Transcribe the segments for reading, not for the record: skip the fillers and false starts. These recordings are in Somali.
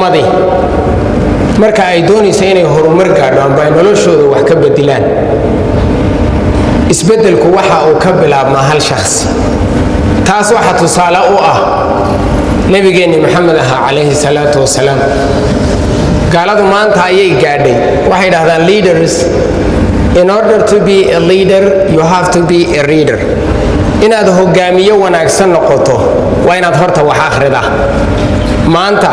Ummadi marka ay doonayso inay horumar gaadho amba ay noloshooda wax ka bedilaan, isbeddelku waxa uu ka bilaabmaa hal shakhsi. Taas waxa tusaale u ah Nebigeenni Maxamed ahaa, calayhi salaatu wasalaam. Gaaladu maanta ayay gaadhay. Waxay dhahdaan leaders, in order to be a leader, you have to be a reader. Inaad hogaamiyo wanaagsan noqoto waa inaad horta wax akhrida. Maanta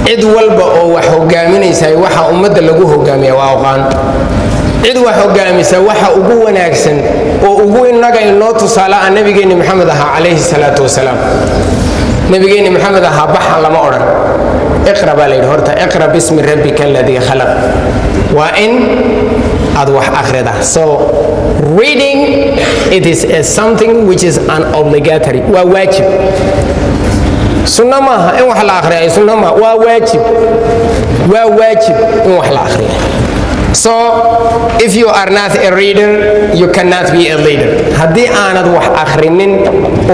cid walba oo wax hogaaminaysa, waxa ummadda lagu hogaamiya waa aqoon. Cid wax hogaamisa waxa ugu wanaagsan oo ugu innaga inoo tusaale ah Nabigeenni Maxamed ahaa, calayhi salaatu wasalaam. Nabigeenni Maxamed ahaa baxa lama odhan, "Iqra" baa la yidhi horta. "Iqra bismi rabbika alladii khalaq." Waa in aad wax akhrida. So reading, it is a something which is an obligatory, waa waajib. Sunno maaha in wax la akhriyayo, sunno maaha, waa waajib, waa waajib in wax la akhriyo. So if you are not a reader, you cannot be a leader. Haddii aanad wax akhrinin,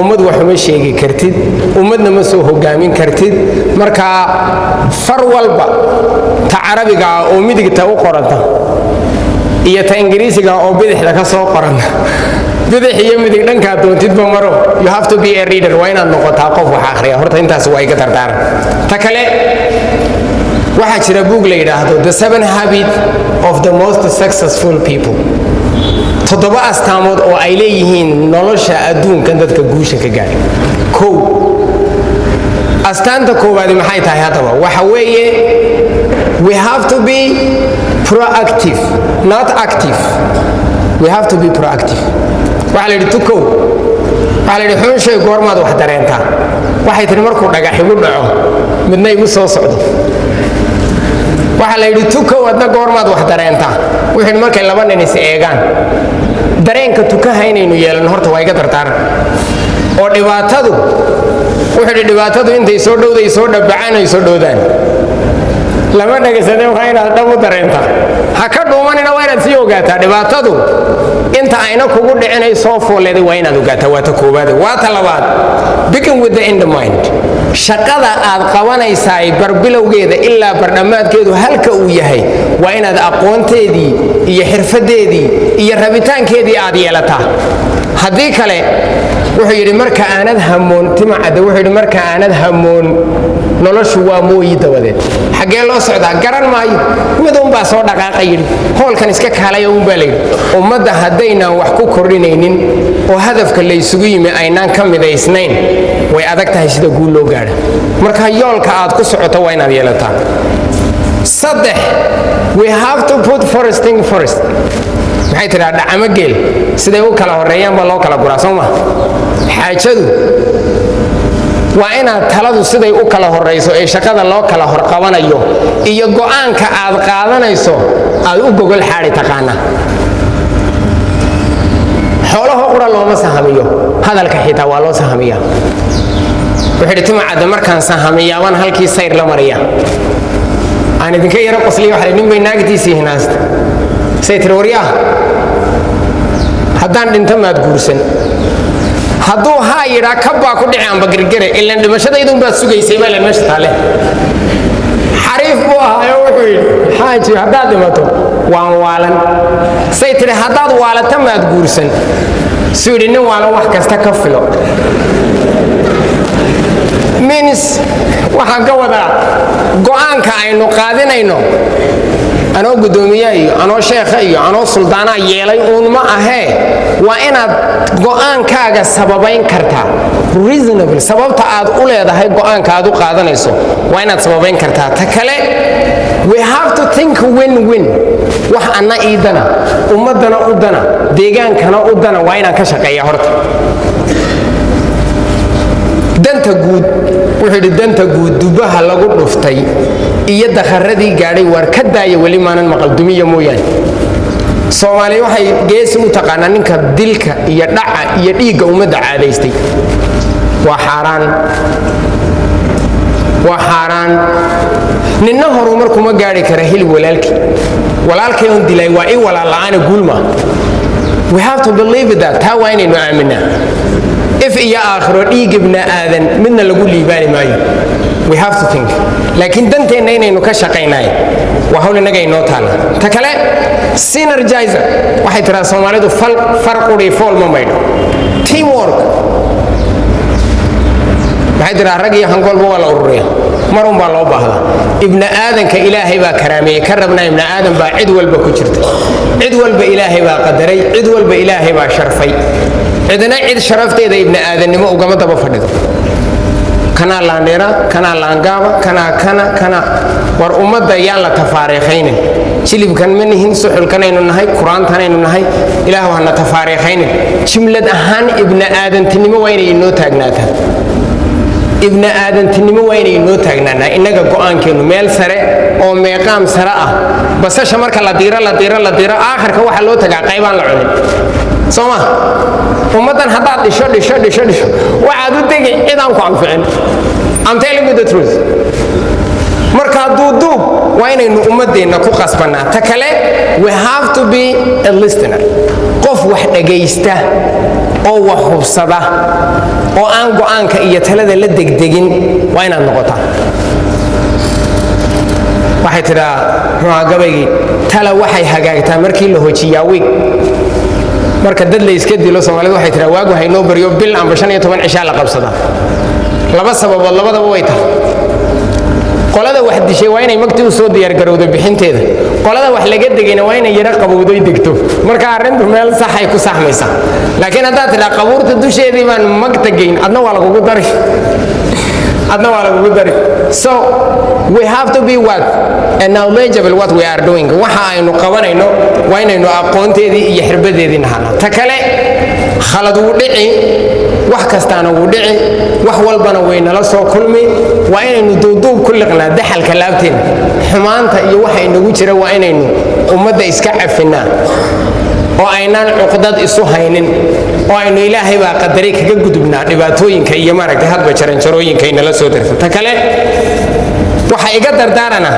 ummad wax uma sheegi kartid, ummadna ma soo hogaamin kartid. Marka far walba, ta Carabiga ah oo midigta u qoranta iyo ta Ingiriisiga oo bidixda ka soo qoranta, bidix iyo midig dhankaa doontidba maro, you have to be a reader. Waa inaad noqotaa qof wax akhriya. Horta intaas waa iga dardaaran. Ta kale, waxaa jira buug la yidhaahdo "The Seven Habit of the Most Successful People", toddoba astaamood oo ay leeyihiin nolosha adduunkan dadka guusha ka gaadhay. Kow, astaanta koowaadi maxay tahay haddaba? Waxa weeye, we have to be proactive, not active. We have to be proactive. Waxaa la yidhi tukow, waxaa la yidhi, "Xunshay, goormaad wax dareentaa?" Waxay tihi, "Markuu dhagax igu dhaco, midna igu soo socdo." Waxaa la yidhi, "Tukow, adna goormaad wax dareentaa?" Wuxuu yidhi, "Markay laba nin is eegaan." Dareenka tukaha inaynu yeelano horta waa iga dardaaran. Oo dhibaatadu, wuxuu yidhi, dhibaatadu intay soo dhowday, soo dhabacaan, ay soo dhowdaan lama dhegaysadee. Waa inaad dhab u dareentaa, ha ka dhuumanina, waa inaad sii ogaataa dhibaatadu inta ayna kugu dhicinay soo fooleeday, waa inaad ogaataa. Waa ta koowaade. Waa ta labaad, begin with the end mind. Shaqada aad qabanaysaay barbilowgeeda ilaa bardhammaadkeedu halka uu yahay waa inaad aqoonteedii iyo xirfadeedii iyo rabitaankeedii aad yeelataa. Haddii kale, wuxuu yidhi marka aanad hamoon, Timacadde wuxuu yidhi, marka aanad hamoon, noloshu waa mooyi dabadeed. Xaggee loo socdaa? Garan maayo. Mid unbaa soo dhaqaaqa yidhi, hoolkan iska kaalaya unbaa layidhi. Ummadda haddaynaan wax ku kordhinaynin oo hadafka laysugu yimi aynaan ka midaysnayn, way adag tahay sida guul loo gaadha. Marka yoolka aad ku socoto waa inaad yeelataa. Saddex, we have to put first thing first. Maxay tidhaa dhacamo geel? Siday u kala horreeyaan baa loo kala guraa, soo ma? Xaajadu waa inaad taladu siday u kala horrayso ee shaqada loo kala horqabanayo iyo go'aanka aad qaadanayso aad u gogol xaadi taqaana. Xoolaha qura looma sahamiyo, hadalka xitaa waa loo sahamiyaa. Wuxuu yidhi Timacadda, "Markaan sahamiyaa baan halkii sayr la mariya." Aan idinka yaro qosliya. Waxa nin bay naagtiisii hinaasta say tiri, "Waryaah, haddaan dhinto maad guursan?" Hadduu haa yidhaa, kabbaa ku dhici amba gergere, ilan dhimashadaydun baad sugaysay baa ilan meesha taale. Xariif buu ahaayo. Wuxuu yidhi, "Xaaji, haddaad dhimato waan waalan." Say tidhi, "Haddaad waalata maad guursan?" Suu yidhi, "Nin waalan wax kasta ka filo." Means, waxaan ka wadaa, go'aanka aynu qaadinayno, anoo guddoomiyaha iyo anoo sheekha iyo anoo suldaanaa yeelay uun ma ahee, waa inaad go'aankaaga sababayn kartaa, reasonable. Sababta aad u leedahay go'aanka aad u qaadanayso waa inaad sababayn kartaa. Ta kale, we have to think win win. Wax anna ii dana, ummaddana u dana, deegaankana u dana waa inaan ka shaqeeya horta. Danta guud, wuxuu yidhi, danta guud dubaha lagu dhuftay iyo dakharadii gaadhay waar ka daaya. Weli maanan maqal dumiya mooyaane. Soomaaliya waxay geesi u taqaanaa ninka dilka iyo dhaca iyo dhiigga ummadda caadaystay. Waa xaaraan, waa xaaraan. Ninna horumar kuma gaari kara hilib walaalkii. Walaalkay on dilay waa i walaal la'aana guulma. We have to believe that. Taa waa inaynu aaminaa. If iyo aakhiro dhiig ibna aadan midna lagu liibaani maayo. We have to think, laakiin danteenna inaynu ka shaqaynaay waa hawl innaga inoo taalla. Ta kale, synergizer, waxay tiraa Soomaalidu, fal far quri fool ma maydho. Teamwork, maxay tiraa, rag iyo hangoolba waa la ururiya, marun baa loo baahdaa. Ibni aadanka Ilaahay baa karaameeyey, ka rabnaa ibni aadan baa cid walba ku jirta. Cid walba Ilaahay baa qadaray, cid walba Ilaahay baa sharfay. Cidna cid sharafteeda ibni aadannimo ugama daba fadhido. Kanaa laandheera, kanaa laangaaba, kanaa kana kana. War ummadda yaan la tafaariikhaynin. Jilibkan ma nihin, suxulkanaynu nahay, kuraantanaynu nahay. Ilaah hana tafaariikhaynin. Jimlad ahaan ibni aadantinimo waa inay inoo taagnaataa. Ibni aadantinimo waa inay inoo taagnaanaa. Innaga go'aankeennu meel sare oo meeqaam sare ah. Basasha marka la diiro, la diiro, la diiro, aakhirka waxaa loo tagaa qaybaan la cunin, soo ma? Ummaddan haddaad dhisho, dhisho, dhisho, dhisho, waxaad u tegi cid aan ku anficin. I'm telling you the truth. Marka duuduub waa inaynu ummadeenna ku qasbannaa. Ta kale, we have to be a listener, qof wax dhagaysta oo wax hubsada oo aan go'aanka iyo talada la degdegin waa inaad noqotaa. Waxay tidhaa, muxuuha gabaygii, tala waxay hagaagtaa markii la hojiyaa wiig. Marka dad la iska dilo, Soomaalidu waxay tidhaa, waagu haynoo baryo, bil amba 15 cishaa la qabsadaa. Laba sababood labadaba way tahay: qolada wax dishay waa inay magti u soo diyaargarowdo bixinteeda, qolada wax laga degayna waa inay yaro qabowdoy degto. Marka arrintu meel saxay ku saxmaysaa. Laakiin haddaad tidhaa qabuurta dusheedii baan magta geyn, adna waa lagugu dari, adna waa lagugu dari. So we have to be what? And knowledgeable what we are doing. Waxa aynu qabanayno waa inaynu aqoonteedii iyo xirbadeedii nahana. Ta kale, khalad wuu dhici, wax kastaana wuu dhici, wax walbana way nala soo kulmi. Waa inaynu duuduub ku liqnaa daxalka laabteena. Xumaanta iyo waxa inagu jira waa inaynu ummadda iska cafinaa oo aynaan cuqdad isu haynin, oo aynu Ilaahay baa qadaray kaga gudubnaa dhibaatooyinka iyo maaragtay hadba jaranjarooyinka inala soo darta. Ta kale, waxaa iga dardaarana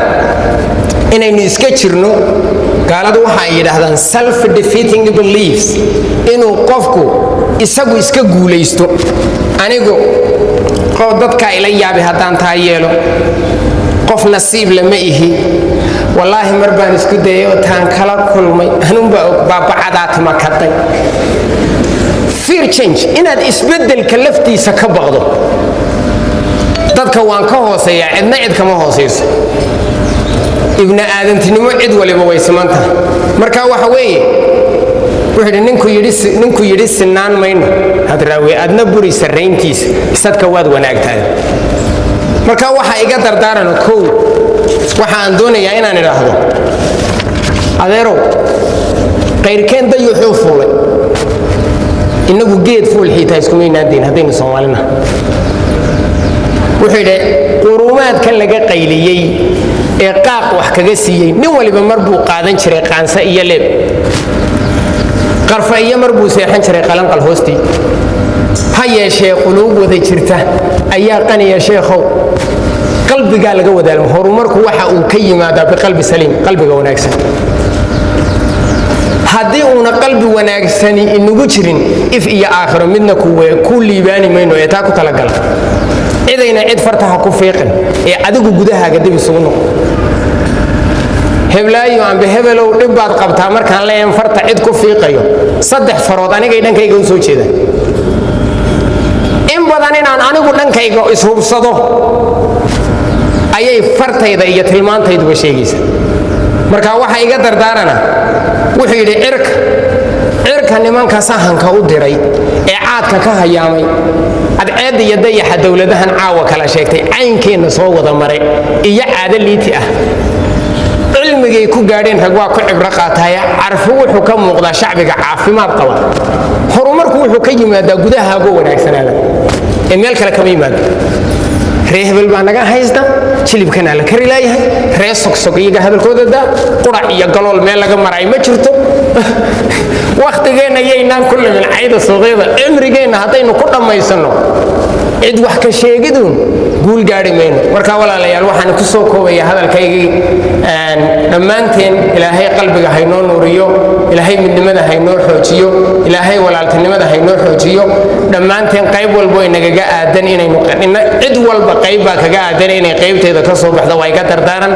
inaynu iska jirno. Gaaladu waxa ay yidhaahdaan self defeating beliefs, inuu qofku isagu iska guulaysto. Anigu dadkaa ila yaabi haddaan taa yeelo, qof nasiib lama ihi. Wallaahi mar baan isku dayay oo taan kala kulmay hanuunbaa og, baabacadaa timakaday. Fear change, inaad isbeddelka laftiisa ka baqdo. Dadka waan ka hooseeyaa, cidna cid kama hoosayso. Ibni aadantinimo cid waliba way siman tahay. Marka waxa weeye, wuxuu yidhi ninku yidhi sinaan mayno, Hadraawi, adna buri sarrayntiisa, sadka waad wanaagtahay. Marka waxa iga dardaarano, kow, waxa aan doonayaa inaan idhaahdo: adeerow, qayrkeen dayuxuu fuulay, innagu geed fuul xiitaa iskumaynaan dayn haddaynu Soomaalina. Wuxuu yidhi quruumaadkan laga qayliyey ee qaaq wax kaga siiyey, nin waliba mar buu qaadan jiray qaanse iyo leeb, qarfa iyo mar buu seexan jiray qalanqal hoostii. Ha yeeshee quluub wada jirta ayaa qaniya. Sheekhow, qalbigaa laga wadaalmo. Horumarku waxa uu ka yimaadaa biqalbi saliim, qalbiga wanaagsan. Haddii uuna qalbi wanaagsani inagu jirin, if iyo aakhiro midna ku liibaani mayno. Ee taa ku talagala. Cidayna cid farta ha ku fiiqin, ee adigu gudahaaga dib isugu noqo. Heblaayo ambe hebelow, dhib baad qabtaa markaan leeyahan farta cid ku fiiqayo, saddex farood anigay dhankayga u soo jeeda. In badan inaan anigu dhankayga ishubsado ayay fartayda iyo tilmaantayduba sheegaysa. Marka waxa iga dardaarana, wuxuu yidhi, cirka nimanka sahanka u diray ee caadka ka hayaamay, cadceedda iyo dayaxa dowladahan caawa kala sheegtay, caynkeenna soo wada maray iyo caado liiti ah, cilmigay ku gaadheen rag waa ku cibro qaataya. Carfu wuxuu ka muuqdaa shacbiga caafimaad qaba. Horumarku wuxuu ka yimaadaa gudahaagoo wanaagsanaada ee meel kale kama yimaado. Ree hebel baa naga haysta, jilibkanaa la kari laayahay, ree sogsog iyaga hadalkooda daa, qurac iyo galool meel laga maray ma jirto. Wakhtigeenna yaynaan ku limin cayda suuqyada. Cimrigeenna haddaynu ku dhammaysanno Cid wax ka sheegiduun guul gaari mayno. Marka walaalayaal, waxaan ku soo koobaya hadalkaygii: dhammaanteen Ilaahay qalbiga haynoo nuuriyo, Ilaahay midnimada haynoo xoojiyo, Ilaahay walaaltinimada haynoo xoojiyo. Dhammaanteen qayb walbo inagaga aadan inaynu, cid walba qayb baa kaga aadan inay qaybteeda ka soo baxdo, waa iga dardaaran.